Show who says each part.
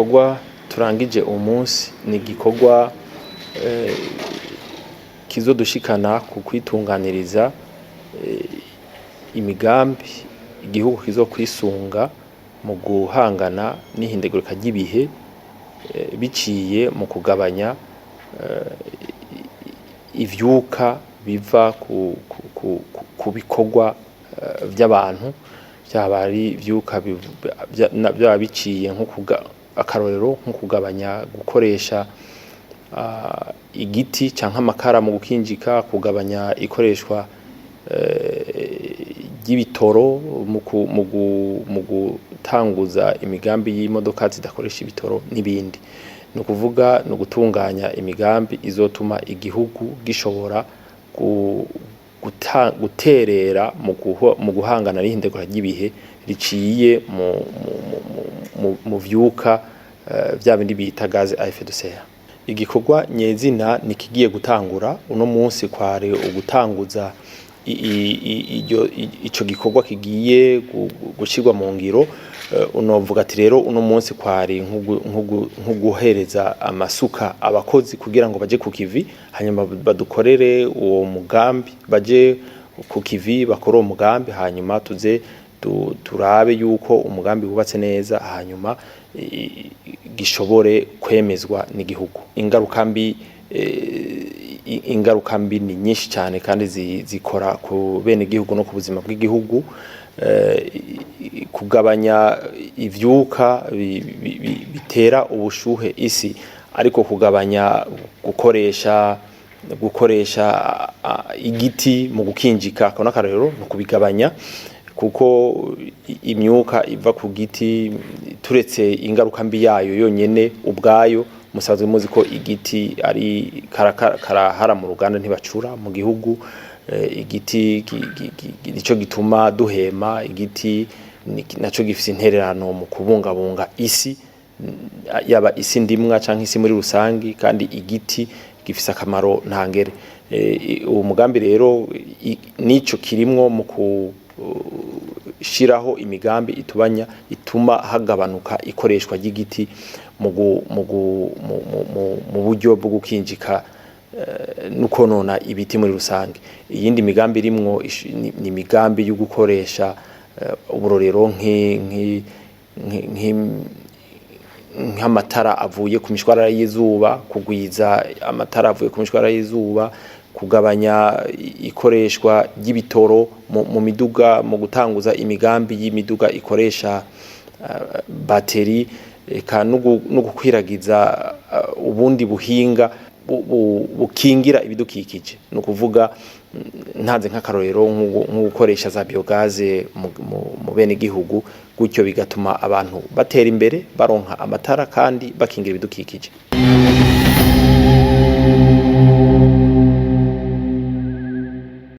Speaker 1: Igikorwa turangije umunsi ni igikorwa kizodushikana ku kwitunganiriza imigambi igihugu kizokwisunga mu guhangana n'ihindagurika ry'ibihe, biciye mu kugabanya ivyuka biva ku bikorwa vy'abantu, vyaba ari ivyuka vyaba biciye nko akarorero nko kugabanya gukoresha igiti canke amakara mu gukinjika, kugabanya ikoreshwa ry'ibitoro mu gutanguza imigambi y'imodoka zidakoresha ibitoro n'ibindi. Ni ukuvuga ni ugutunganya imigambi izotuma igihugu gishobora guterera mu guhangana n'ihindagurika ry'ibihe riciye mu vyuka vya bindi bita gaz à effet de serre. Igikorwa nyezina nikigiye gutangura uno munsi, kwari ugutanguza ico gikorwa kigiye gushirwa mu ngiro. Unovuga ati rero uno munsi kwari nko guhereza amasuka abakozi kugira ngo baje ku kivi, hanyuma badukorere uwo mugambi, baje ku kivi bakore uwo mugambi, hanyuma tuze turabe yuko umugambi wubatse neza, hanyuma gishobore kwemezwa n'igihugu. Ingaruka mbi ni nyinshi cyane kandi zikora ku bene igihugu no ku buzima bw'igihugu. Kugabanya ivyuka bitera ubushuhe isi, ariko kugabanya gukoresha igiti mu gukinjika, ako n'akarorero, ni ukubigabanya, kuko imyuka iva ku giti, turetse ingaruka mbi yayo yonyene ubwayo, musanzwe muzi ko igiti ari karahara mu ruganda ntibacura mu gihugu. Igiti nico gituma duhema, igiti naco gifise intererano mu kubungabunga isi, yaba isi ndimwa canke isi muri rusangi, kandi igiti gifise akamaro ntangere. Uwo mugambi rero nico kirimwo mu gushiraho imigambi itubanya ituma hagabanuka ikoreshwa ry'igiti mu buryo bwo gukinjika no konona ibiti muri rusange. Iyindi migambi irimwo ni imigambi yo gukoresha uburorero nk'amatara avuye ku mishwarara y'izuba, kugwiza amatara avuye ku mishwarara y'izuba, kugabanya ikoreshwa ry'ibitoro mu miduga, mu gutanguza imigambi y'imiduga ikoresha bateri, eka no gukwiragiza ubundi buhinga bukingira ibidukikije. Ni ukuvuga ntanze nk'akarorero nko gukoresha za biogaze mu bene gihugu, gutyo bigatuma abantu batera imbere, baronka amatara kandi bakingira ibidukikije.